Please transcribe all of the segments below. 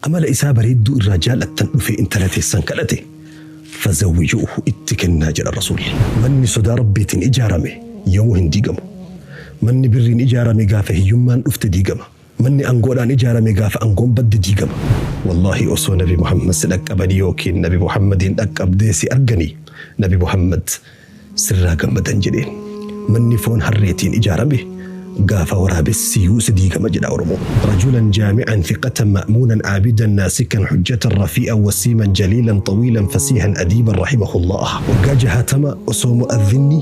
Amala isaa bareedduu irraa jaallattan dhufee intala teessan kadhate, fazawwijuuhu, itti kennaa jedha Rasuulli. Manni sodaa Rabbiitiin ijaarame yoomuu hin diigamu. Manni birriin ijaarame gaafa hiyyummaan dhufte diigama. Manni angoodhaan ijaarame gaafa angoon badde diigama. Wallaahi osoo Nabi Muhammad si dhaqqabanii yookiin Nabi Muhammadiin dhaqqabdee si arganii, Nabi Muhammad sirraa gammadan jedheen. Manni foon harreetiin ijaarame gaafa waraabessi yuuse diigama jedha Oromoon. Rajulan jaami'an thiqatan ma'muunan aabidan naasikan hujjatan rafii'an wasiiman jaliilan xawiilan fasiihan adiiban rahimahullah. Waggaa jahaatama osoo mu'adhinni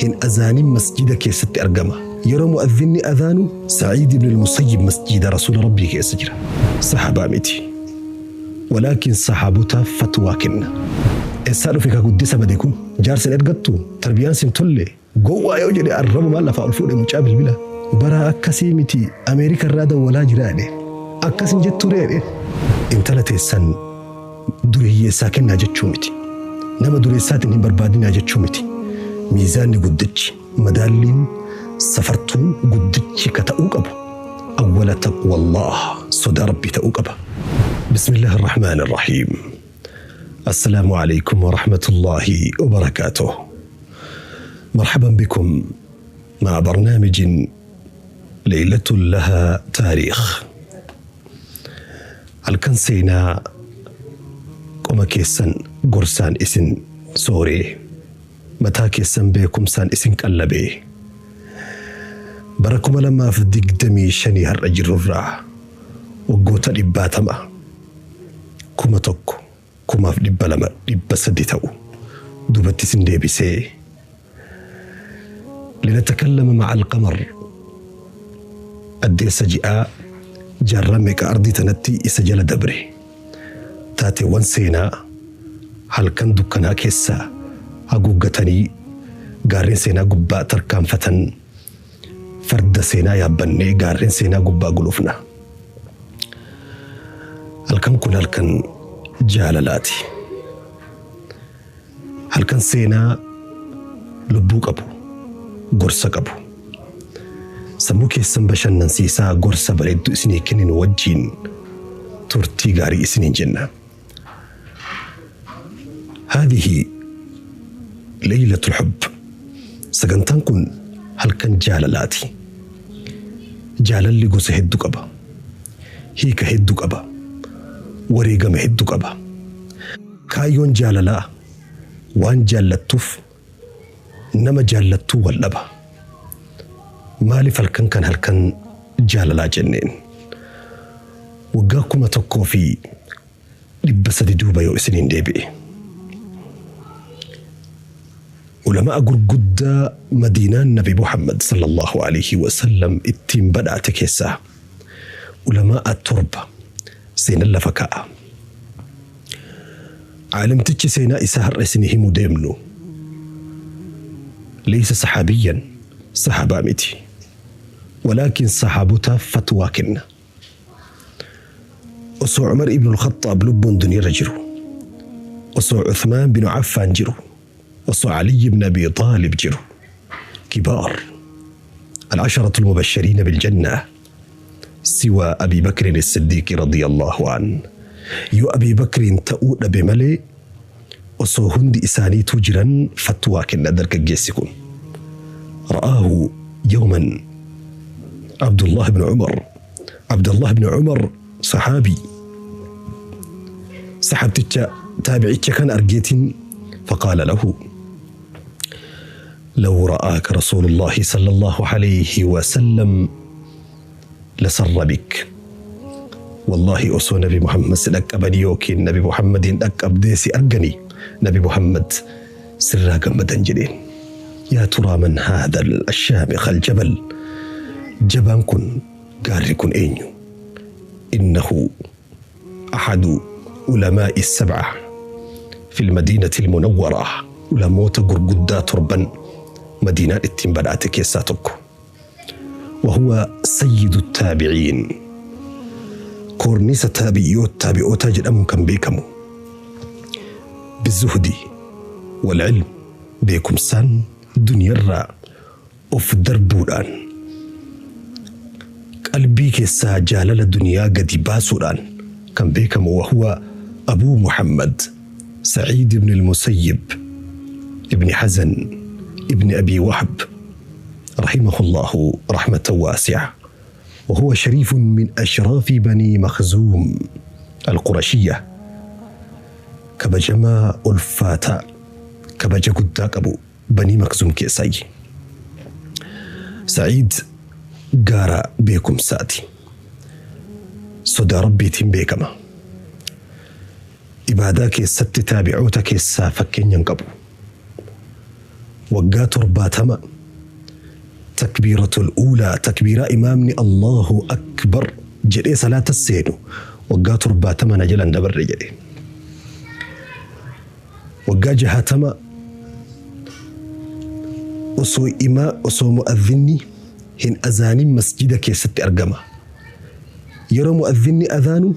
hin azaanin masjida keessatti argama. Yeroo mu'adhinni azaanu Sa'iid ibn al-Musayyib masjida Rasuula Rabbii keessa jira. Sahaabaa miti. Walaakin sahaabotaaf fatwaa kenna. Eessaa dhufe ka guddisa bade kun? Jaarsa hin ergattuu? Tarbiyaan sin tolle? Gowwaa yoo jedhe arrabumaan lafaa ol fuudhe mucaa bilbila. Baraa akkasii miti, Ameerika irraa dawwalaa jira jedheen. Akkas hin jettuu ree jedheen. Intala teessan dureeyyeessaa kennaa jechuu miti. Nama dureessaatiin hin barbaadinaa jechuu miti. Miizaanni guddichi, madaalliin safartuun guddichi ka ta'uu qabu awwala taqwallaah, sodaa Rabbii ta'uu qaba. Bismillahi Arrahmaani Arrahiim. Assalaamu Aleykum Warahmatullaahi Wabarakaatuh. Marhaban bikum ma'a barnaamijin Leylatun Lahaa Taariikh. Halkan seenaa qoma keessan gorsaan isin sooree, mataa keessan beekumsaan isin qallabee, bara 2025 har'a jirrurraa waggoota dhibbaatama, 1000, 1200, 300 ta'u duubatti isin deebisee, linatakallama ma'a alqamar, addeessa ji'aa jaarraa meeqa ardii tanatti isa jala dabre, taateewwan seenaa halkan dukkanaa keessa haguuggatanii gaarreen seenaa gubbaa tarkaanfatan, farda seenaa yaabbannee gaarreen seenaa gubbaa gulufna. Halkan kun halkan jaalalaati. Halkan seenaa lubbuu qabu, gorsa qabu. Sammuu keessan bashannansiisaa gorsa bareedduu isinii kenninu wajjiin turtii gaarii isiniin jenna. Haadhihi Leeylatul Hubb. Sagantaan kun halkan jaalalaati. Jaalalli gosa heddu qaba. Hiika heddu qaba. Wareegama heddu qaba. Kaayyoon jaalalaa waan jaallattuuf nama jaallattuu wal dhaba. Maaliif halkan kan halkan jaalalaa jenneen? Waggaa 1300 duuba yoo isiniin deebi'e. Ulama'a gurguddaa Madiinaan Nabi Muhammad sallallahu alaihi wasallam ittiin badhaate keessaa ulama'a torba seenan lafa kaa'a. Aalimtichi seenaa isaa har'a isinii himuu deemnu laysa sahaabiyyan, sahaabaa miti. Walaakin sahaabotaaf fatwaa kenna. Osoo Umar ibnul Khaxxaab lubbuun duniyarra jiru, osoo Uthmaan binu Affaan jiru, osoo Aliyyi ibn Abi Xaalib jiru, kibaar al-asharatul mubashshariina bil jannah siwaa Abi Bakrin as-Siddiiqi radiyallahu an, yoo Abi Bakriin ta'uu dhabe malee osoo hundi isaaniituu jiran fatwaa kenna dargaggeessi kun. Ra'aahu yawman Abdullah ibn Umar. Abdullah ibn Umar sahaabii, sahabticha taabicicha kana argeetiin, faqaala lahu law ra'aaka rasuulullahi sallallahu alayhi wa sallam lasarra bik. Wallaahi osoo Nabi Muhammad si dhaqqabanii yookiin Nabi Muhammadiin dhaqqabdee si arganii, Nabi Muhammad sirraa gammadan jedheen. Yaa turaa man haadha ashaamikh aljabal? Jabaan kun, gaarri kun eenyu? Innahu ahadu ulamaa'i sab'a fil madiinati almunawwara, ulamoota gurguddaa torban Madiinaan ittiin badhaate keessaa tokko. Wahuwa sayyidu taabiciin, koorniisa taabi'ootaa jedhamuun kan beekamu, bizuhdi wal ilm, beekumsaan duniyarraa of darbuudhaan, qalbii keessaa jaalala duniyaa gadi baasuudhaan Kan beekamu wahuwa Abuu Muhammad Sa'iid ibn al-Musayyib ibn Hazan ibn Abi Wahb rahimahullahu rahmatan waasi'a. وهو شريف من أشراف بني مخزوم القرشية كبجما ألفاتا كبجا قداك أبو بني مخزوم كيساي سعيد قارا بيكم ساتي صدى ربي تنبيكما إبادا كيست تابعوتا كيسا فكين ينقبو وقات رباتما تكبيرة الأولى تكبيرة إمامني الله أكبر جري صلاة السينو وقات رباتما نجلا دبر رجلي وقا جهاتما أصو إما أصو مؤذني هن أذاني مسجد كيست أرقما يرى مؤذني أذانو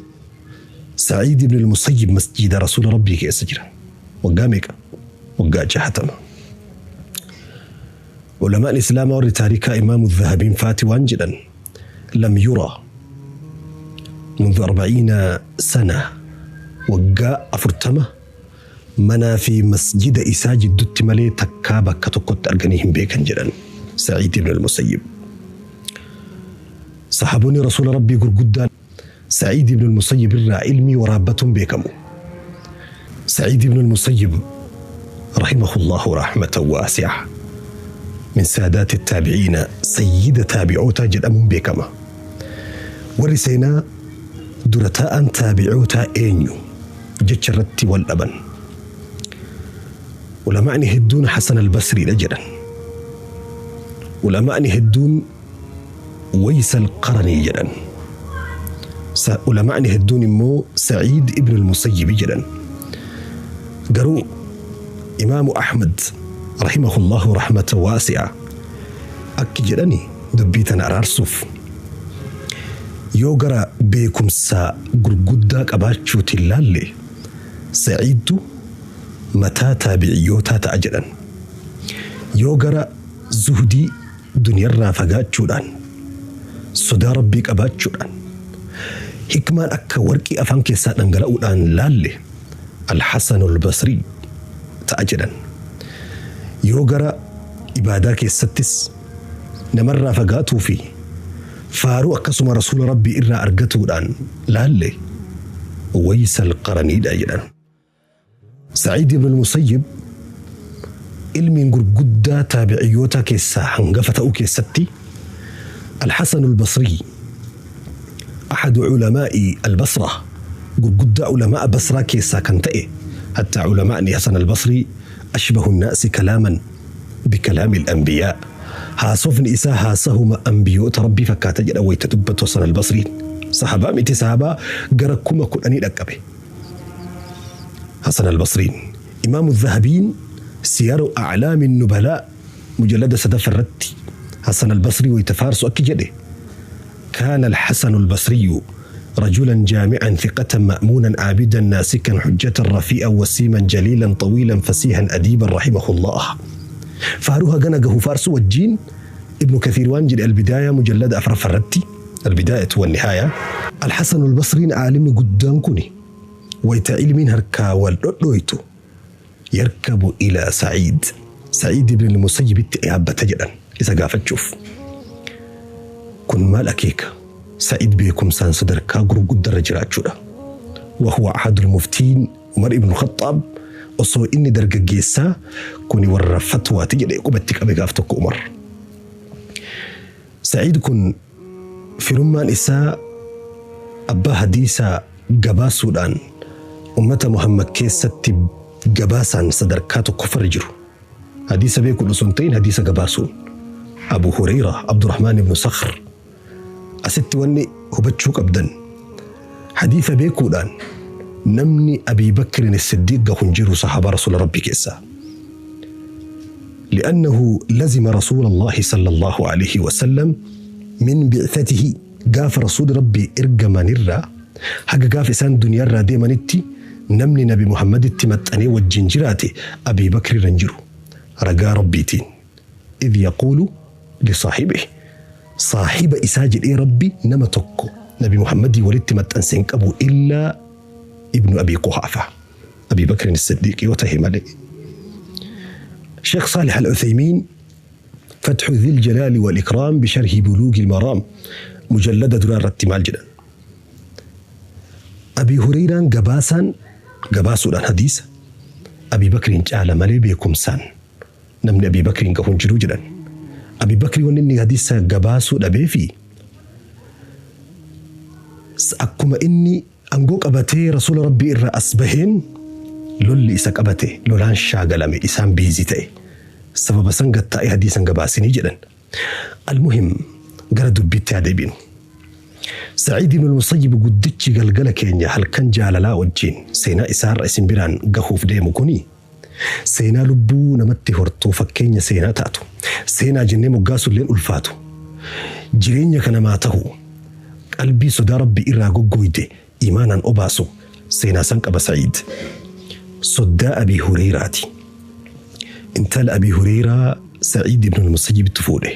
سعيد بن المسيب مسجد رسول ربي كيسجرا وقامك وقا جهاتما علماء الإسلام ورتاريكا إمام الذهبي فاتي وانجلا لم يرى منذ 40 سنة وقاء أفرتمة منا في مسجد إساج الدت ملي تكابا كتقط أرغنيهم بيكا جدا سعيد بن المسيب صحابوني رسول ربي قرقدان سعيد بن المسيب الرا علمي ورابتهم بيكمو سعيد بن المسيب رحمه الله رحمة واسعة من سادات التابعين سيدة تابعوتا جدأمون بكما ورسينا درتاء تابعوتا إينيو جتشرتي والأبن ولمعني هدون حسن البصري لجدا ولمعني هدون ويس القرني جدا ولمعني هدون مو سعيد ابن المسيب جدا قروا إمام أحمد رحمه الله رحمة واسعة أكجرني دبيتنا أرارسوف يوغرا بيكم سا غرغداك أباتشو تلالي سعيد متى تابعيوتا تأجرا يوغرا زهدي دنيا الرافقاتشودان صدا ربك أباتشودان حكمان أكا وركي أفانكي سا لالي الحسن البصري تأجرا yoo gara ibaadaa keessattis namarraa fagaatuu fi faaruu akkasuma rasuula rabbii irraa argatuudhaan laalle Uwaysa alqaraniidha jedhan. Sa'iid ibn al-Musayyib ilmiin gurguddaa taabiciyyoota keessaa hangafa ta'uu keessatti Al-Hasan al-Basri أحد علماء البصرة gurguddaa علماء بصرة keessaa kan ta'e حتى علماء حسن البصري أشبه الناس كلاما بكلام الأنبياء هاسوفن إسا هاسهما أنبياء ربي فكاتا جدا ويتدبت وصل البصري صحابة متي صحابة قركما كل أني لقبه حسن البصري إمام الذهبين سيار أعلام النبلاء مجلد سدف الرتي حسن البصري ويتفارس أكجده كان الحسن البصري رجلا جامعا ثقة مأمونا عابدا ناسكا حجة رفيئا وسيما جليلا طويلا فسيها أديبا رحمه الله فاروها قنقه فارس والجين ابن كثير وانجل البداية مجلد أفرف الرتي البداية والنهاية الحسن البصري عالم قدام كوني ويتعلم هركا واللويتو يركب إلى سعيد سعيد بن المسيب التئابة تجدا إذا قافت تشوف كن مال أكيك سعيد بيكم سان صدركا قرب الدرجة وهو أحد المفتين عمر بن الخطاب osoo inni dargaggeessaa kuni warra fatwaati jedhee qubatti qabe gaaf tokko Umar. Sa'iid kun firummaan isaa abbaa hadiisaa gabaasuudhaan ummata Muhammad keessatti gabaasaan sadarkaa tokkoffarra jiru. Hadiisa beekuun osoo hin ta'in hadiisa gabaasuun. Abu Hureyra Abdurrahmaan ibn Sakhr asitti wanni hubachuu qabdan hadiisa beekuudhaan namni Abii Bakrin Siddiiq gahu hin jiru sahaaba rasuula Rabbii keessaa. لأنه لزم رسول الله صلى الله عليه وسلم من بعثته قاف رسول ربي إرجمان الرا حق قاف إسان دنيا الرا ديمانتي نمني نبي محمد التمتني والجنجراتي أبي بكر رنجرو رقا ربيتين إذ يقول لصاحبه صاحب إساجل إيه ربي نما تكو Nabi Muhammadii walitti maxxanse hin qabu illaa Ibnu Abii Quhaafa. Abii Bakrin Siddiiq yoo tahe malee. Sheekh Saalih Al-Uthaymiin Fatxu Dhil Jalaali wal Ikraam bisharhi Buluugil Maraam mujallada duraa irratti maal jedhan? Abii Hureyraan gabaasaan gabaasuudhaan hadiisa Abii Bakriin caala malee beekumsaan namni Abii Bakriin gahu hin jiru jedhan. Abii Bakrii wanni inni hadiisa gabaasuu dhabeefi akkuma inni angoo qabatee Rasuula Rabbii irraa as baheen lolli isa qabate, lolaan shaagalame, isaan biizii ta'e. Sababa san gad taa'ee hadiisa hin gabaasinii jedhan. Almuhim gara dubbiitti haa deebinu. Sa'iid ibn al-Musayyib guddichi galgala keenya halkan jaalalaa wajjiin seenaa isaarra isin biraan gahuuf deemu kuni seenaa lubbuu namatti hortuu fakkeenya seenaa taatu. Seenaa jennee moggaasulleen ulfaatu. Jireenya ka namaa tahu qalbii sodaa Rabbii irraa goggooyde iimaanaan obaasu seenaa san qaba Sa'iid. Soddaa Abii Hureyraati. Intala Abii Hureyraa Sa'iid ibn al-Musayyibtu fuudhe.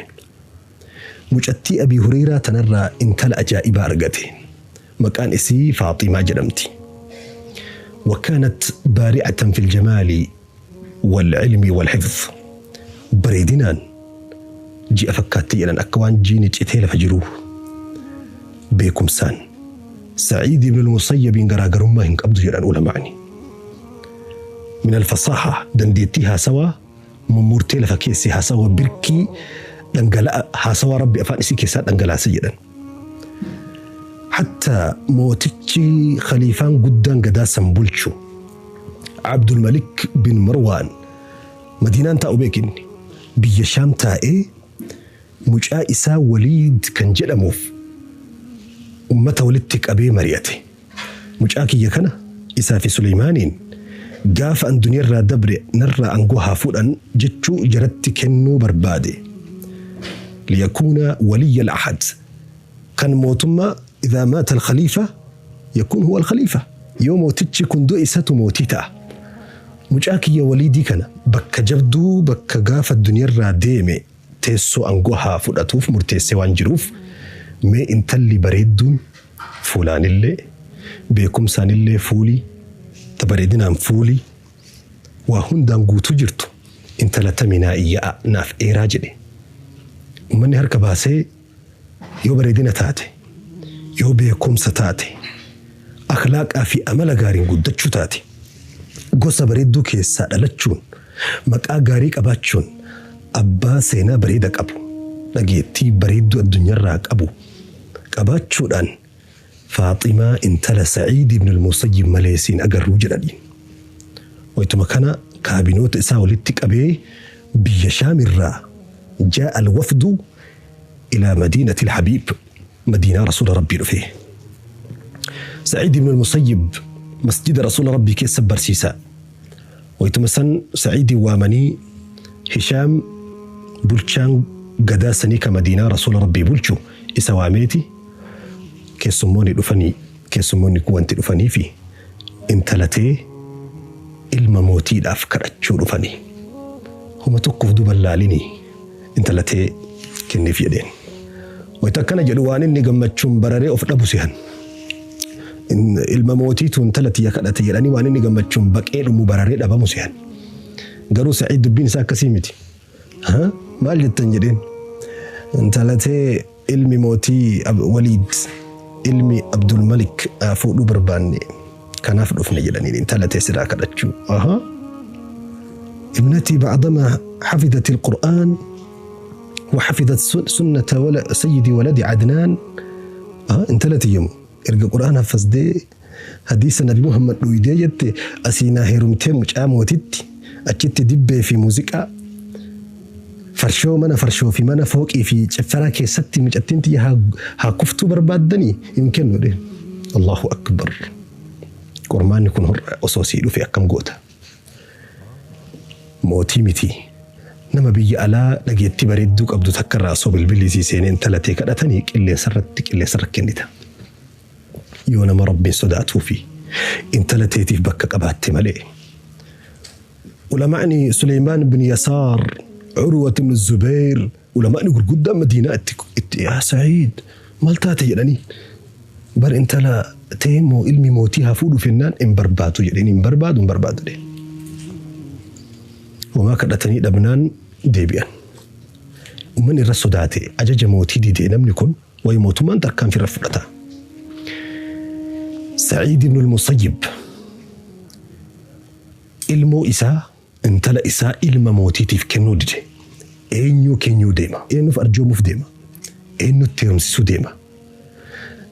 Mucattii Abii Hureyraa tanarraa intala ajaa'ibaa argate. Maqaan isii Faaximaa jedhamti. Wa kaanat baari'atan fil jamaali wal ilmi wal hifz. Bareedinaan ji'a fakkaatti jedhan, akka waan jiini citee lafa jiruu. Beekumsaan Sa'iid ibn al-Musayyabiin garaagarummaa hin qabdu jedhan ulamaani. Min al-fasaaha, dandeettii haasawaa mummurtee lafa keessi haasawa birkii dhangala'a haasawaa Rabbi afaan isii keessaa dhangalaase jedhan. Hatta mootichi khaliifaan guddaan gadaa san bulchu Abdul Malik bin Marwaan Madiinaan taa'u beekinni biyya Shaam taa'ee mucaa isaa Waliid kan jedhamuuf ummata walitti qabee mari'ate. Mucaa kiyya kana isaa fi Suleymaaniin gaafa an duniyarraa dabre narraa angoo haa fuudhan jechuu jaratti kennuu barbaade. Liyakuuna waliyya al-ahad kan mootummaa idhaa maata al-khaliifa yakuun huwa al-khaliifa, yoo mootichi kun du'e isatu mootii ta'a. Mucaa kiyya Waliidii kana bakka jabduu bakka gaafa duniyarraa deeme teessoo angoo haa fudhatuuf murteessee waan jiruuf, mee intalli bareedduun fuulaanillee beekumsaanillee fuulii ta bareedinaan fuulii waa hundaan guutuu jirtu intala tami naa iyya'a naaf eeraa jedhe. Ummanni harka baasee yoo bareedina taate, yoo beekumsa taate, akhlaaqaa fi amala gaariin guddachuu taate, gosa bareedduu keessaa dhalachuun, maqaa gaarii qabaachuun, abbaa seenaa bareeda qabu, dhageettii bareedduu addunyaarraa qabu qabaachuudhaan Faaximaa intala Sa'iid ibn al-Musayyib malee siin agarruu jedhaniin. Waytuma kana kaabinoota isaa walitti qabee biyya Shaam irraa jaa'a al-wafdu ilaa madiinati al-Habiib, Madiinaa Rasuula Rabbii dhufe. Sa'iid ibn al-Musayyib masjida Rasuula Rabbii keessa barsiisa. Waytuma san Sa'iidin waamanii Hishaam bulchaan gadaa sanii ka Madiinaa Rasuula Rabbii bulchu isa waameeti keessummoonni dhufanii, keessummoonni kun wanti dhufaniifi intala tee ilma mootiidhaaf kadhachuu dhufanii. Homa tokkoof duba hin laalinii intala tee kenniif jedheen. Wayta akkana jedhu waan inni gammachuun bararee of dhabu sehan. Ilma mootiitu intala tiyya kadhate jedhanii waan inni gammachuun baqee dhumu bararee dhabamu sehan. Garuu Sa'iid dubbiin isaa akkasii miti. Ha? Maal jettan jedheen. Intala tee ilmi mootii Waliid ilmi Abdul Malik fuudhuu barbaanne, kanaaf dhufne jedhaniin, intala tee sirraa kadhachuu. Aha. Ibnatii ba'dama hafidhat al-Qur'aan wa hafidhat sunnata wala sayyidi waladi Adnaan. Intala tiyyamu erga Qur'aan haffasdee hadiisa Nabi Muhammad dhuydee jette asii naa heerumtee mucaa mootitti achitti dibbee fi muuziqaa farshoo mana farshoo fi mana fooqii fi ciffaraa keessatti mucattiin tiyya haa kuftuu barbaaddanii, hin kennu dheen. Allahu akbar. Qormaanni kun horra osoo sii dhufe akkam goota? Mootii miti. Nama biyya alaa dhageettii bareedduu qabdu takka irraa osoo bilbilli sii seenee intala tee kadhatanii qilleensarratti qilleensarra kennita. Yoo nama Rabbiin sodaatuu fi intala teetiif bakka qabaatte malee. Ulamaa'ni Suleymaan bin Yasaar, Urwat ibn Zubayr, ulamaa'ni gurguddaan Madiinaa itti itti yaa Sa'iid maal taate jedhanii. Bar intala ta'e moo ilmi mootii haa fuudhuuf jennaan hin barbaadu jedheen, hin barbaadu, hin barbaadu jedheen. Homaa kadhatanii dhabnaan deebi'an. Uummanni irra sodaate, ajaja mootii didee namni kun wayi mootummaan tarkaanfii irra fudhata. Sa'iid ibn al-Musayyib ilmoo isaa, intala isaa ilma mootiitiif kennuu dide. Eenyuu kennuu deema? Eenyuuf arjoomuuf deema? Eenyutti heerumsiisuu deema?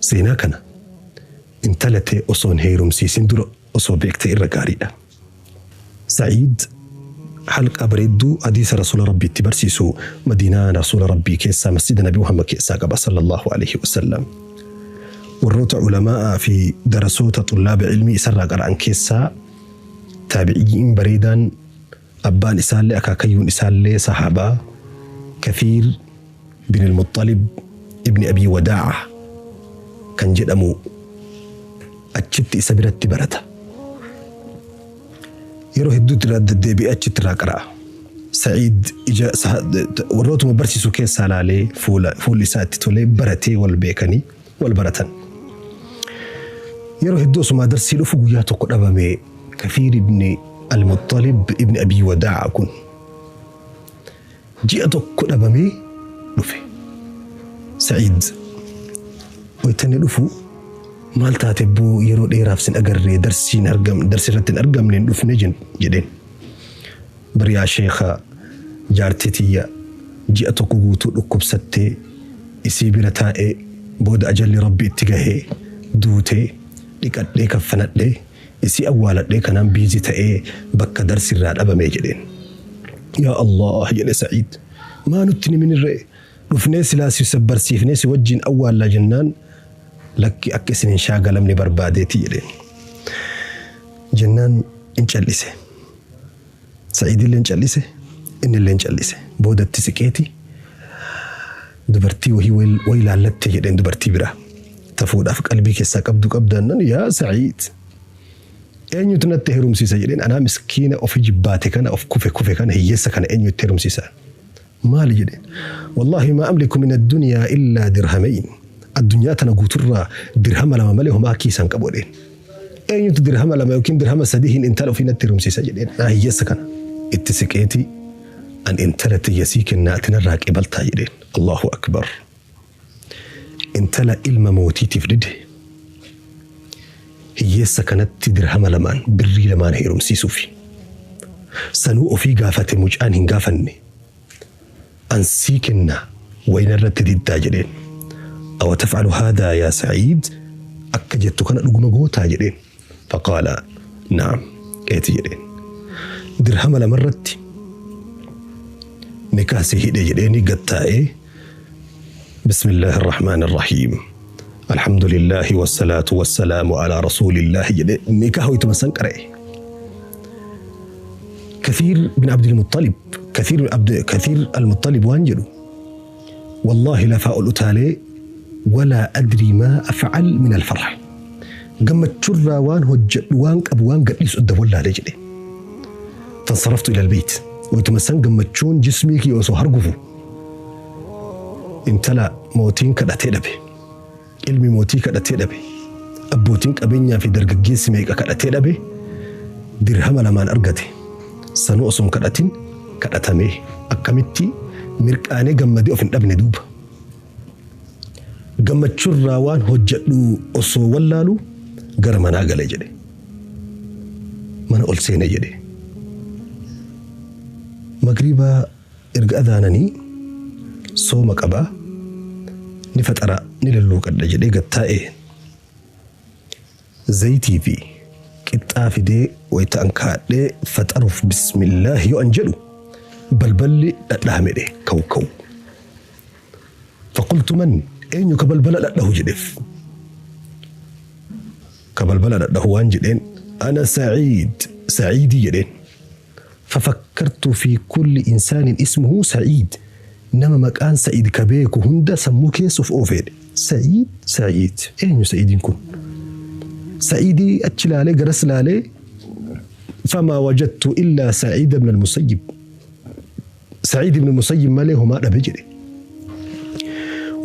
Seenaa kana intala ta'e osoo hin heerumsiisin dura osoo beektee irra gaariidha. Sa'iid halqa bareedduu hadiisa Rasuula Rabbiitti barsiisu Madiinaa Rasuula Rabbii keessaa, masjida Nabi Muhammad keessaa qaba sallallahu alaihi wasallam. Warroota ulamaa'aa fi darasoota xullaaba ilmii isarraa qara'an keessaa taabiciin bareedaan, abbaan isaallee akaakayyuun isaallee sahaabaa, Kathiir bin al-Muttalib ibni Abi Wadaa'a kan jedhamu achitti isa biratti barata. Yeroo hedduutti irraa deddeebi'ee achitti irraa qara'a. Sa'iid ija warrootuma barsiisu keessaa laalee fuulli isaa itti tolee baratee wal beekanii wal baratan. Yeroo hedduu osumaa darsii dhufu guyyaa tokko dhabame Kathiir ibni al-Muttalib ibni Abi Wadaa'a kun. Ji'a tokko dhabamee dhufe. Sa'iid wayita inni dhufu, "Maal taate boo, yeroo dheeraaf sin agarree, darsiin argam, darsii irratti hin argamne, hin dhufne?" jedheen. "Bariyaa sheekha, jaartii tiyya ji'a tokko guutuu dhukkubsattee isii bira taa'ee, booda ajalli Rabbi itti gahee duutee, dhiqadhee, kaffanadhee, isii awwaaladhee, kanaan busy ta'ee bakka darsirraa dhabame," jedheen. "Yaa Allah," jedhe Sa'iid. "Maa nutti himinirree? Dhufnee silaa si barsiifnee si wajjin awwaallaa," jennaan, "Lakki, akka isin hin shaagalamne barbaadeeti," jedheen. Jennaan hin callise. Sa'iidillee hin callise, innillee hin callise. Boodatti siqeeti, "Dubartii wahii wayi laallatte?" jedheen, "Dubartii biraa tafuudhaaf qalbii keessaa qabdu qabdaannan?" "Yaa Sa'iid, eenyutu natti heerumsiisa?" jedheen. "Anaa miskiina ofi jibbaate kana, of kufe kufe kana, hiyyeessa kana eenyutti heerumsiisa?" "Maali?" jedheen. "Wallaahi maa amliku min addunyaa illaa dirhamayn. Addunyaa tana guuturraa dirhama 2 malee homaa kiisaan qabu," jedheen. "Eenyutu dirhama 2 yookiin dirhama 3 hin intala ofii natti heerumsiisa?" jedheen. "Naa hiyyeessa kana." Itti siqeeti, "An intala tiyya sii kennaa, ati narraa qebaltaa?" jedheen. Allahu akbar. Intala ilma mootiitiif dide hiyyeessa kanatti dirhama 2n, birrii 2n heerumsiisuufi. Sanuu ofii gaafate, mucaan hin gaafanne. "An sii kennaa, wayina irratti diddaa?" jedheen. "Awa tafcalu haadaa yaa Sa'iid? Akka jettu kana dhuguma gootaa?" jedheen. Faqaala, "Naam, eeti," jedheen. "Dirhama 2 irratti nikaa si hidhe," jedheeni gattaa'ee, "بسم الله الرحمن الرحيم، الحمد لله والصلاة والسلام على رسول الله," jedhe, nikaa waytuma san qara'e. كثير بن عبد المطلب، كثير عبد كثير المطلب waan jedhu, "والله lafaa ol utaalee ولا أدري ما أفعل من الفرح. Gammachurraa waan hojjedhu, waan qabu, waan gadhiisu adda wallaalee," jedhe. "فانصرفت إلى البيت." Waytuma san gammachuun jismii kiyya osoo hargufu, intala mootiin kadhatee dhabe, ilmi mootii kadhatee dhabe, abbootiin qabeenyaa fi dargaggeessi meeqa kadhatee dhabe, dirhama 2n argate. Sanuu osoo hin kadhatin kadhatamee, akkamitti mirqaanee gammadee of hin dhabne duuba. "Gammachurraa waan hojjedhu osoo wallaalu gara manaa gale," jedhe. "Mana ol seene," jedhe. "Magriibaa erga adaananii sooma qabaa, ni faxara, ni lulluuqadha jedhee gattaa'ee, zayitii fi qixxaa fidee, wayita an kaadhee faxaruuf bismillaahi yoo an jedhu, balballi dhadhahamedhe, kaw kaw. فقلت من? Eenyu ka balbala dhadhahu?" jedheef. Ka balbala dhadhahu waan jedheen, "أنا سعيد، Sa'iidii," jedheen. ففكرت في كل إنسان اسمه سعيد. Nama maqaan Sa'iid ka beeku hunda sammuu keessa of oofeedhe. Sa'iid, Sa'iid, eenyu Sa'iidiin kun? Sa'iidii achi laalee, garas laalee, فما وجدت إلا سعيد بن المسيب. Sa'iid ibn Musayyib malee homaa dhabe," jedhe.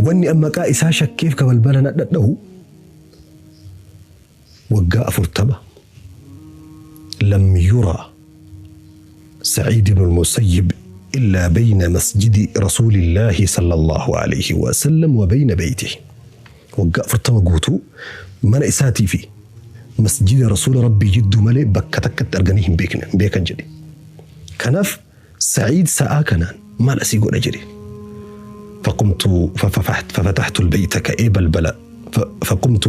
Wanni an maqaa isaa shakkeef ka balbala na dhadhahu Waggaa 40 lam yuraa Sa'iid ibn al-Musayyib illaa bayna masjidi Rasuulillaahi sallallahu alayhi wa sallam wa bayna baytihi. Waggaa 40 guutuu mana isaatii fi masjida Rasuula Rabbii jidduu malee bakka takkatti arganii hin beekne hin beekan jedhe. Kanaaf Sa'iid sa'aa kanaan maal asii godha jedhe. فقمت ففتحت البيت كأي بلبلة فقمت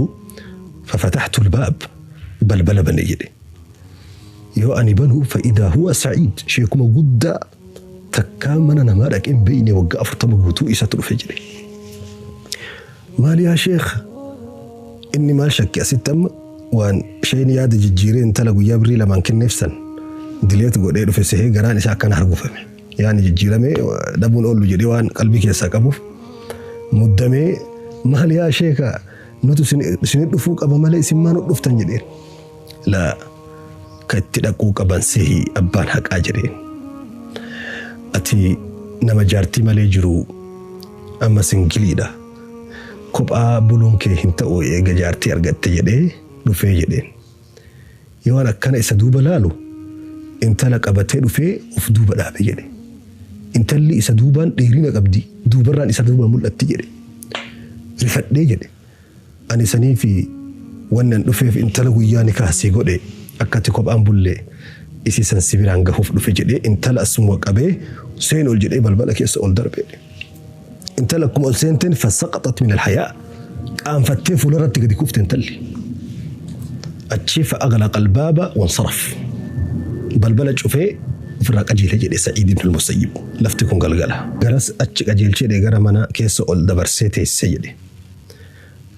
ففتحت الباب بلبلة بني jedhe. Yoo ani banu fa'idaa huwa Sa'iid sheekuma guddaa takkaa mana namaa dhaqee hin beekne waggaa 40 guutuu isatu dhufe jedhe. Maal yaa sheekh inni maal shakke asitti amma waan isheen yaada jijjiiree intala guyyaa birrii lamaan kenneef san dileet godhee dhufe sehee garaan isaa akkana hargufame. Yaani jijjiiramee dhabuun oollu jedhee waan qalbii keessaa qabuuf muddamee maal yaa sheeka nutu isin dhufuu qaba malee isin maa nu dhuftan jedheen. Laa ka itti dhaquu qaban sehi abbaan haqaa jedheen. Ati nama jaartii malee jiru amma singiliidha. Kophaa buluun kee hin ta'u eega jaartii argatte jedhee dhufee jedheen. Yoo an akkana isa duuba laalu intala qabatee dhufee of duuba dhaabe jedhe. Intalli isa duubaan dheerina qabdi duubarraan isa duuba mul'atti jedhe. Rifadhee jedhe. Ani sanii fi wannan dhufeef intala guyyaa ni kaasii godhe akkati kophaan bullee isii san si biraan gahuuf dhufe jedhee intala asuma qabee seen ol jedhee balbala keessa ol darbe. Intala akkuma ol seenteen fasaqaxat min alhayaa qaanfattee fuularratti gadi kufte intalli. Achii fa'aglaqa albaaba wansaraf. Balbala cufee ofirraa qajeele jedhe Sa'iid ibn al-Musayyib. Lafti kun galgala. Garas achi qajeelchee jedhe gara mana keessa ol dabarsee teessee jedhe.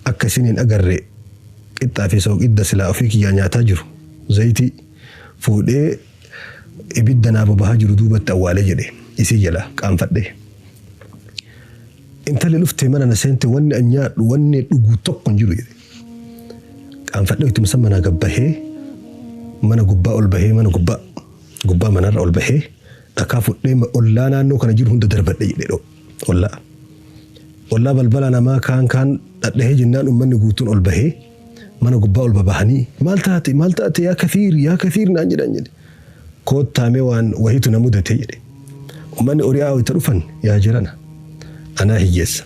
Akka isin hin agarre qixxaa fi sooqidda silaa ofii kiyyaa nyaataa jiru zayitii fuudhee ibidda naa bobahaa jiru duubatti awwaalee jedhe isii jala qaanfadhe. Intalli dhuftee mana na seente wanni an nyaadhu wanni dhugu tokko hin jiru jedhe. Qaanfadhee ittuma san manaa gabbahee mana gubbaa ol bahee mana gubbaa gubbaa manarra ol bahee dhakaa fudhee ollaa naannoo kana jiru hunda darbadhe jedhe ollaa. Ollaa balbala namaa kaan kaan dhadhahee jennaan uummanni guutuun ol bahee mana gubbaa ol babahanii maal taate yaa kathiir yaa kathiir naan jedhan jedhe. Koottaamee waan wahiitu na mudate jedhe. Uummanni ori'aa wayita dhufan yaa jirana anaa hiyyeessa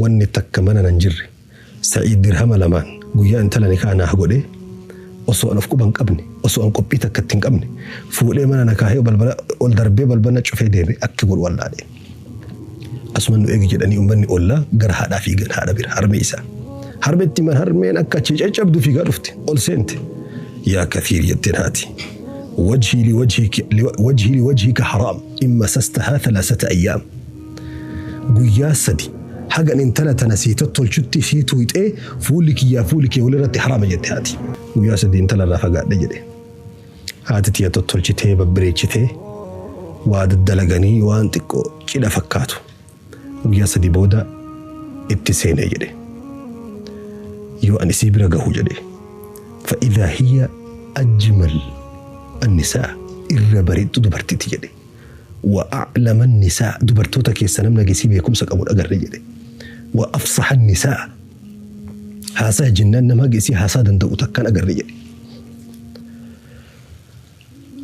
wanni takka mana nan jirre Sa'iid dirhama lamaan guyyaa intala nikaa naa godhee osoo an of quba hin qabne osoo an qophii takka itti hin qabne fuudhee mana na kaahee balbala ol darbee balbala cufee deeme akki godhu wallaalee. Asuma nu eegi jedhanii uummanni ollaa gara haadhaa fiigan haadha bira harmee isaa. Harmeetti man harmeen akka achi caccabdu fiigaa dhufte ol seente. Yaa kathiir jetteen haati. Wajhii liwajhika haraam in masastahaa thalaasata ayyaam. Guyyaa sadi hagan intala tana sii tottolchutti sii tuuxee fuulli kiyyaa fuulli kee walirratti haraama jette haati. Guyyaa sadi intala irraa fagaadhe jedhe. Haati tiyya tottolchitee babbareechitee waa daddalaganii waan xiqqoo cidha fakkaatu. Guyyaa sadi booda itti seenee jedhe. Yoo ani isii bira gahu jedhe. Fa'idhaa hiya ajmal annisaa irra bareeddu dubartiiti jedhe. Wa a'lama annisaa dubartoota keessa namni agesii beekumsa qabu agarre jedhe. Wa afsaha annisaa haasaa jennaan nama agesii haasaa danda'u takkaan agarre jedhe.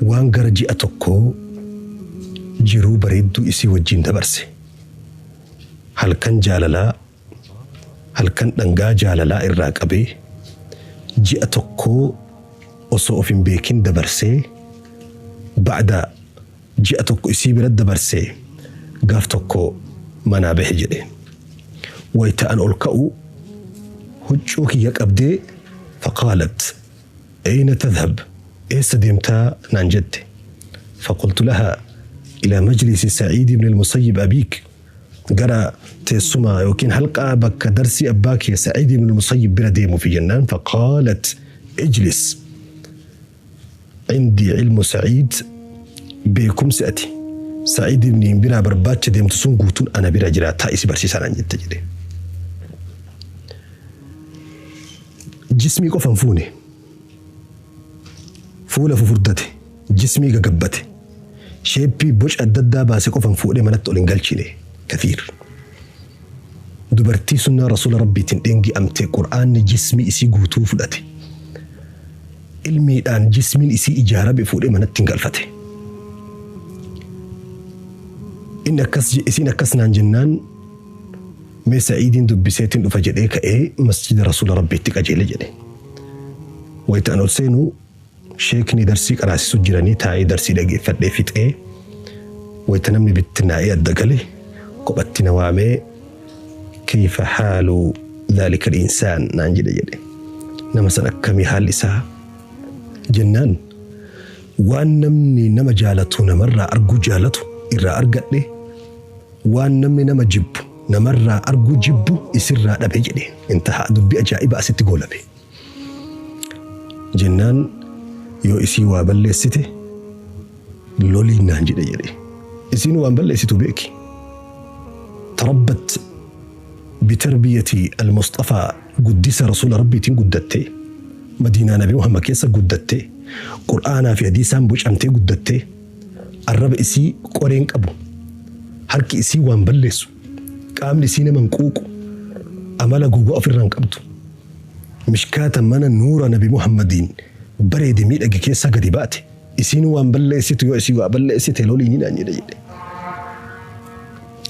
Waan gara ji'a tokkoo jiruu bareedduu isii wajjin dabarse. Halkan jaalalaa halkan dhangaa jaalalaa irraa qabee ji'a tokkoo osoo of hin beekin dabarsee ba'da ji'a tokko isii bira dabarsee gaaf tokko manaa bahe jedhe. Wayita an ol ka'u huccuu kiyya qabdee faqaalat ayna tadhhab eessa deemtaa naan jette. Faqultu lahaa ilaa majlisi Sa'iid ibn al-Musayyib abiik gara teessuma yookiin halqaa bakka darsii abbaa kee Sa'iid ibn al-Musayyib bira deemuufi jennaan faqaalat ijlis عندي علم سعيد beekumsi ati Sa'iid ibn biraa barbaacha deemtu sun guutuun ana bira jira taa'isi barsiisaa naan jette jedhe. Jismii qofa hin fuune fuula fufurdate jismii gagabbate sheeppii boca adda addaa baase qofa hin fuudhee manatti ol hin galchine kathiir. Dubartii sunnaa rasuula rabbiitiin dheengi'amte qur'aanni jismii isii guutuu fudhate. Ilmiidhaan jismiin isii ijaarame fuudhee manatti hin galfate. Inni akkas isiin akkas naan jennaan mee Sa'iidiin dubbiseetiin dhufa jedhee ka'ee masjida Rasuula Rabbiitti qajeele jedhe. Wayita an ol seenu sheekni darsii qaraasisu jiranii taa'ee darsii dhageeffadhee fixee wayita namni bittinnaa'ee adda gale kophatti na waamee kayfa haalu dhaalika al-insaan naan jedhe jedhe. Nama san akkamii haalli isaa jennaan waan namni nama jaalatu namarraa arguu jaalatu irraa argadhe waan namni nama jibbu namarraa arguu jibbu isirraa dhabe jedhe. Intaha dubbii ajaa'iba asitti goolabe. Jennaan yoo isii waa balleessite loliin naan jedhe jedhe. Isiin waan balleessitu beeki. Tarabbat bitarbiyati al-Mustafaa guddisa Rasuula Rabbiitiin guddattee Madiinaa Nabi Muhammad keessa guddattee Qur'aanaa fi hadiisaan bocamtee guddattee arraba isii qoreen qabu harki isii waan balleessu qaamni isii nama hin quuqu amala gogaa ofirraa hin qabdu mishkaata mana nuura Nabi Muhammadiin bareede miidhage keessa gadi baate isiin waan balleessitu yoo isii waa balleessite loliin naan jedhe jedhe.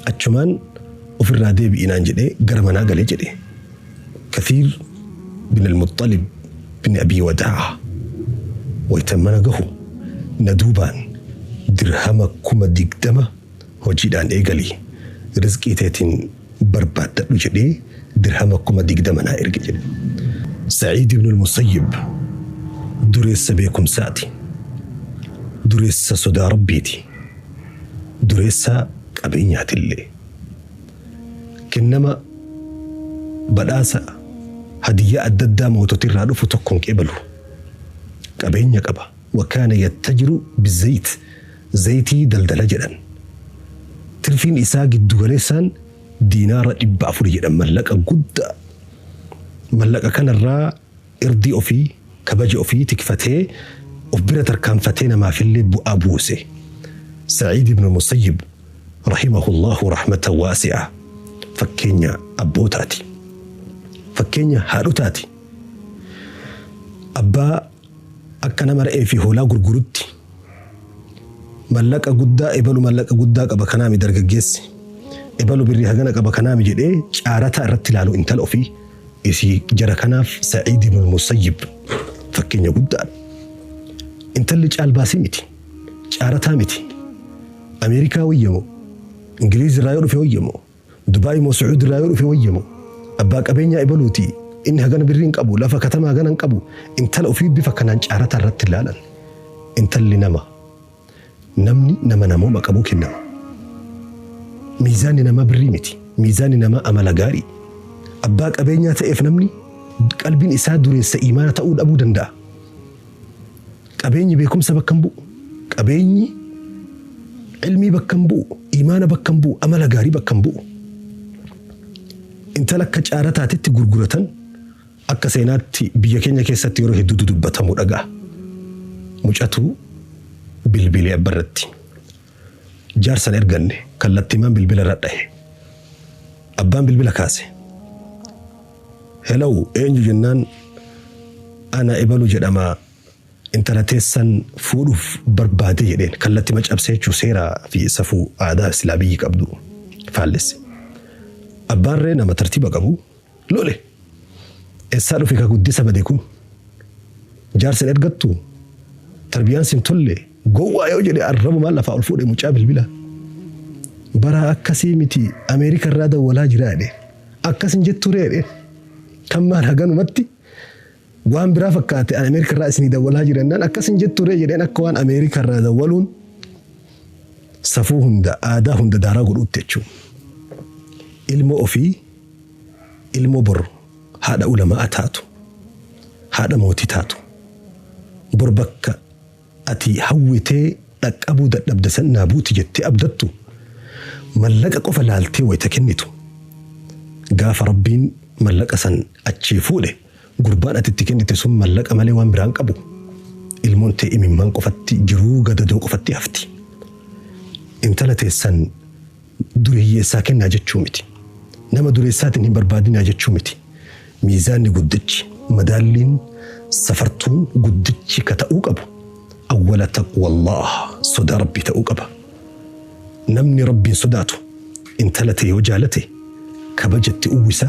Achumaan ofirraa deebi'i naan jedhee gara manaa galee jedhe. Kathiir bin al-Muttalib bin Abi Wadaa wayita mana gahu na duubaan dirhama 20,000 hojiidhaan eegali rizqii teetiin barbaaddadhu jedhee dirhama 20,000 naa erge jedhe. Sa'iid ibn al-Musayyib dureessa beekumsaati. Dureessa sodaa Rabbiiti. Dureessa qabeenyaatillee. Kennama badhaasa hadiyyaa adda addaa mootota irraa dhufu tokkoon qeebalu. Qabeenya qaba. Wakaana yattajiru bizayit. Zayitii daldala jedhan. Tirfiin isaa giddu galeessaan diinaara 400 jedhan mallaqa guddaa. Mallaqa kanarraa irdii ofii kabaja ofii tikfatee of bira tarkaanfatee namaafillee bu'aa buuse. Sa'iid ibn Musayyib rahimahullahu rahmatan waasi'a. Fakkeenya abbootaati. Fakkeenya haadhotaati. Abbaa akka nama re'ee fi hoolaa gurgurutti mallaqa guddaa ebalu mallaqa guddaa qaba kanaami dargaggeessi. Ebalu birrii hagana qaba kanaami jedhee caarataa irratti ilaalu intala ofii isii jara kanaaf Sa'iid ibn Musayyib fakkeenya guddaadha. Intalli caalbaasii miti. Caarataa miti. Ameerikaa wayyamoo, Ingiliiz irraa yoo dhufe wayyamoo, Dubaay moo Sucuud irraa yoo dhufe wayyamoo, abbaa qabeenyaa ebaluuti inni hagana birrii hin qabu, lafa katamaa hagana hin qabu, intala ofii bifa kanaan caarataa irratti ilaalan. Intalli nama. Namni nama namooma qabuu kennama. Miizaanni namaa birrii miti. Miizaanni namaa amala gaarii. Abbaa qabeenyaa ta'eef namni qalbiin isaa dureessa imaana ta'uu dhabuu danda'a. Qabeenyi beekumsa bakka hin bu'u. Qabeenyi ilmii bakka hin bu'u. Imaana bakka hin bu'u. Amala gaarii bakka hin bu'u. Intala akka caarataatitti gurguratan akka seenaatti biyya keenya keessatti yeroo hedduutu dubbatamu dhaga'a. Mucatu bilbilee abbarratti. Jaarsan erganne kallattiimaan bilbila irra dhahe. Abbaan bilbila kaase. Hello eenyu jennaan ana ebalu jedhama intala teessan fuudhuuf barbaade jedheen kallattima cabsee jechuu seeraa fi safuu aadaa silaa biyyi qabdu faallesse. Abbaan ree nama tartiiba qabu lole. Eessaa dhufe ka guddisa bade kun? Jaarsan ergattu tarbiyaan sin tolle gowwaa yoo jedhe arrabumaan lafaa ol fuudhe mucaa bilbila. Bara akkasii miti Ameerika irraa dawwalaa jira jedhe. Akkas hin jettu ree jedhe. Kan maal haganumatti waan biraa fakkaate an Ameerika irraa isinii dawwalaa jira jennaan akkas hin jettu ree jedheen akka waan Ameerika irraa dawwaluun safuu hunda aadaa hunda daaraa godhuutti jechuudha. Ilmoo ofii ilmoo bor haadha ulamaa taatu haadha mootii taatu bor bakka ati hawwitee dhaqqabuu dadhabde san naa buuti jettee abdattu mallaqa qofa laaltee wayita kennitu gaafa Rabbiin mallaqa san achii fuudhe gurbaan ati itti kennite sun mallaqa malee waan biraan qabu ilmoon tee imimmaan qofatti jiruu gadadoo qofatti hafti. Intala teessan dureeyyeessaa kennaa jechuu miti. Nama dureessaatiin hin barbaadinaa jechuu miti. Miizaanni guddichi madaalliin Safartuun guddichi ka ta'uu qabu awwala taqwallah, sodaa Rabbii ta'uu qaba. Namni Rabbiin sodaatu intala ta'e yoo jaalate kabajatti uwwisa,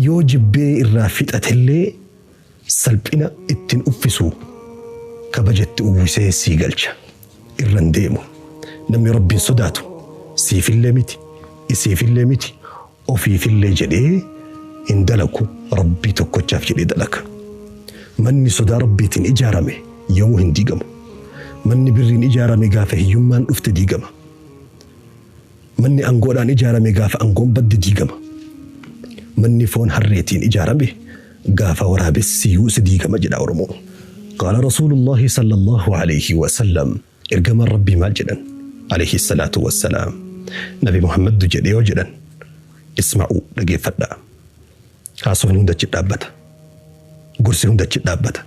yoo jibbee irraa fixatellee salphina ittiin uffisu, kabajatti uwwisee sii galcha, irran deemu. Namni Rabbiin sodaatu siifillee miti, isiifillee miti, ofiifillee jedhee hin dalagu, Rabbii tokkochaaf jedhee dalaga. Manni sodaa Rabbiitiin ijaarame yoomuu hin diigamu. Manni birriin ijaarame gaafa hiyyummaan dhufte diigama. Manni angoodhaan ijaarame gaafa angoon badde diigama. Manni foon harreetiin ijaarame gaafa waraabessi yuuse diigama jedha Oromoon. Qaala Rasuulullaahi sallallahu alayhi wa sallam, ergamaan Rabbii maal jedhan? Alayhi salaatu wassalaam. Nabi Muhammaddu jedhee yoo jedhan, isma'uu, dhageeffadhaa. Haasofni hunda achi dhaabbata. Gorsi hunda achi dhaabbata.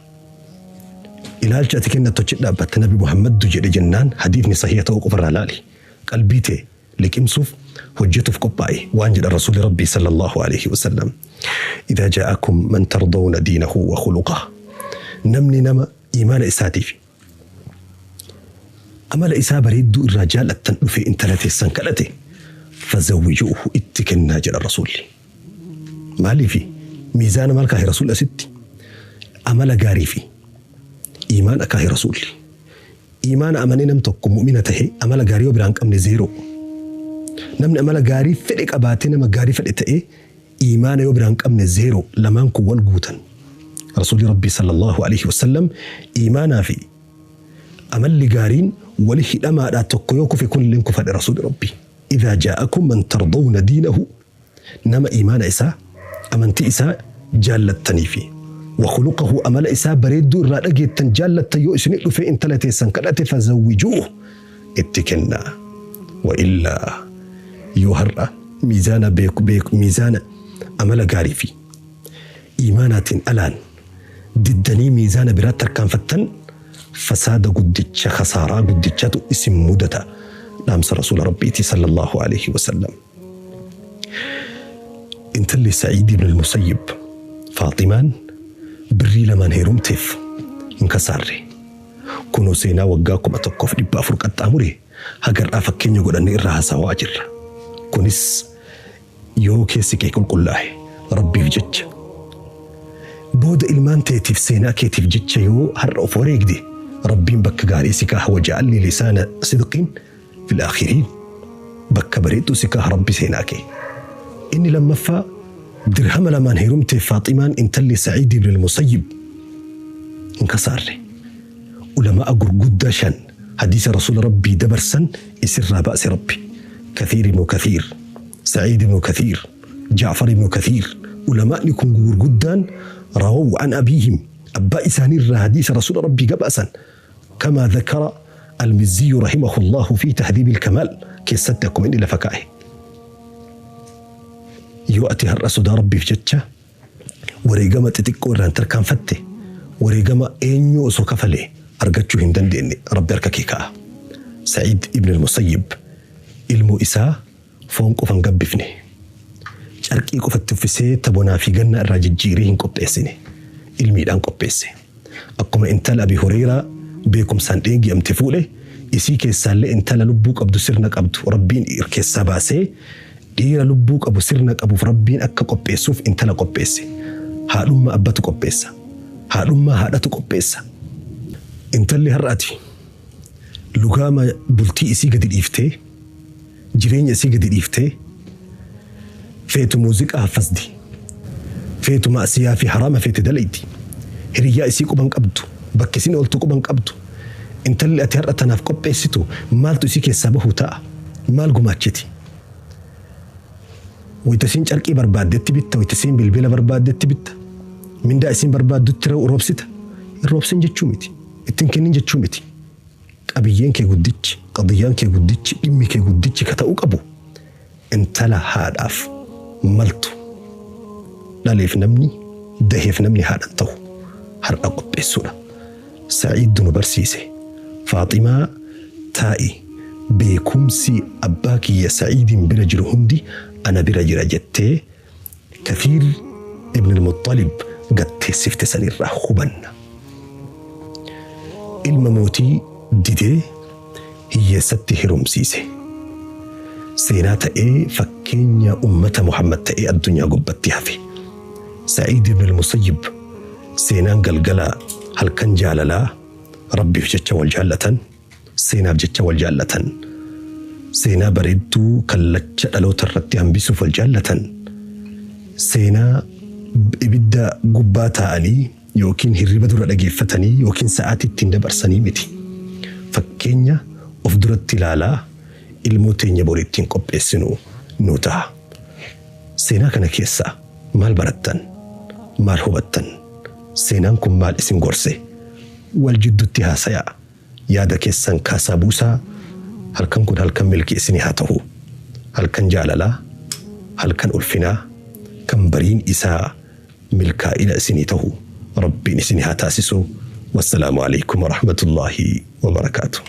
Ilaalcha ati kennattu achi dhaabbata. Nabi Muhammaddu jedhe jennaan hadiifni sahiha ta'uu qofarraa laali. Qalbii tee liqimsuuf hojjetuuf qophaa'e waan jedhan Rasuulli Rabbii sallallahu alayhi wa sallam. Idaa jaa'akum man tardawna diinahu wa khuluqah. Namni nama imaana isaatiif amala isaa bareedduu irraa jaallattan dhufee intala teessan kadhate, fazawwijuuhu, itti kennaa jedha Rasuulli. Maaliifi miizaana maal kaahe Rasuulli asitti? Amala gaarii fi imaana kaahe Rasuulli. Imaana amanee nam tokko mu'mina tahe amala gaarii yoo biraan qabne zeeroo. Namni amala gaarii fedhe qabaatee nama gaarii fedhe ta'ee imaana yoo biraan qabne zeeroo. Lamaan kun wal guutan. Rasuulli Rabbii sallallahu alaihi wasallam imaanaa fi amalli gaariin wali hidhamaadhaa, tokko yoo kufe kun illee kufadhe Rasuulli Rabbii. Idhaa jaa'akum man tardawna diinahu, nama imaana isaa amantii isaa jaallattanii fi wa khuluqahu, amala isaa bareedduu irraa dhageettan jaallattan yoo isin dhufee intala teessan kadhate, fazawwijuuhu, itti kennaa. Wa illaa, yoo har'a miizaana beeku beeku miizaana amala gaarii fi imaanaatiin alaan diddanii miizaana biraatti tarkaanfattan, fasaada guddicha, khasaaraa guddichatu isin mudata, dhaamsa Rasuula Rabbiiti sallallahu alaihi wasallam. Intalli Sa'iid ibn al-Musayyib Faaximaan birrii lamaan heerumteef hin kasaarre. Kunoo seenaa waggaa 1400 qaxxaamure hagar'aa fakkeenya godhannee irraa haasawaa jirra. Kunis yoo keessi kee qulqullaa'e, Rabbiif jecha, booda ilmaan teetiif seenaa keetiif jecha yoo har'a of wareegde, Rabbiin bakka gaarii si kaaha. Waja'alni lisaana sidqin fil aakhiriin, bakka bareedduu si kaaha Rabbi seenaa kee. Inni lammaffaa, dirhama lamaan heerumteef Faaximaan intalli Sa'iid ibn al-Musayyib hin kasaarre. Ulama'a gurguddaa shan hadiisa Rasuula Rabbii dabarsan isirraa baase Rabbi. Kathiir ibnu Kathiir, Sa'iid ibnu Kathiir, Jaafar ibnu Kathiir. Ulamaa'ni kun gurguddaan rawaw an abiihim, abbaa isaaniirraa hadiisa Rasuula Rabbii gabaasan. Kamaa dhakara Al-Mizziyu rahimahullahu fi Tahdhiibil Kamaal keessatti akkuma inni lafa kaa'e. Yoo ati har'a sodaa Rabbiif jecha wareegama xixiqqoo irraan tarkaanfatte, wareegama eenyuu osoo kafalee argachuu hin dandeenye Rabbi harka kee kaa'a. Sa'iid ibn al-Musayyib ilmoo isaa foon qofa hin gabbifne. Carqii qofatti uffisee tabonaa fi gannaa irraa jijjiiree hin qopheessine. Ilmiidhaan qopheesse. Akkuma intala Abi Hureyraa beekumsaan dheegi'amte fuudhe, isii keessaallee intala lubbuu qabdu sirna qabdu Rabbiin keessaa baasee dhiira lubbuu qabu sirna qabuuf Rabbiin akka qopheessuuf intala qopheesse. Haadhummaa abbatu qopheessa. Haadhummaa haadhatu qopheessa. Intalli har'a ati lugaama bultii isii gadi dhiiftee, jireenya isii gadi dhiiftee, feetu muuziqaa haffasdi, feetu ma'siyaa fi haraama feete dalaydi, hiriyyaa isii quban qabdu, bakki isin ooltu quban qabdu, intalli ati har'a tanaaf qopheessitu maaltu isii keessaa bahuu ta'a? Maal gumaachiti? Wayita isiin carqii barbaaddetti bitta, wayita isiin bilbila barbaaddetti bitta, mindaa isiin barbaaddutti roobsita. Hin roobsin jechuu miti, ittiin kennin jechuu miti. Qabiyyeen kee guddichi, qadiyyaan kee guddichi, dhimmi kee guddichi ka ta'uu qabu intala haadhaaf maltu, dhaleef namni, daheef namni haadhan ta'u har'a qopheessuudha. Sa'iiddu nu barsiise. Faaximaa taa'i, beekumsi abbaa kiyya Sa'iidiin bira jiru hundi ana bira jira jettee Kathiir ibn al-Muttalib gatteessifte sanirraa hubanna. Ilma mootii didee hiyyeessatti heerumsiise. Seenaa ta'ee fakkeenya ummata Muhammad ta'ee addunyaa gubbatti hafe. Sa'iid ibn al-Musayyib seenaan galgala halkan jaalalaa Rabbiif jecha wal jaallatan, seenaaf jecha wal jaallatan, seenaa bareedduu kallacha dhaloota irratti hambisuuf wal jaallatan, seenaa ibidda gubbaa taa'anii yookiin hirriba dura dhageeffatanii yookiin sa'aatii ittiin dabarsanii miti. Fakkeenya of duratti ilaalaa ilmoo teenya boru ittiin qopheessinu nu ta'a. Seenaa kana keessaa maal barattan? Maal hubattan? Seenaan kun maal isin gorse? Wal jidduutti haasayaa. Yaada keessan kaasaa buusaa. Halkan kun halkan milkii isinii haa ta'u. Halkan jaalalaa, halkan ulfinaa, kan bariin isaa milkaa'ina isinii ta'u Rabbiin isinii haa taasisu. Wassalaamu alaikum warahmatullaahi wabarakaatuh.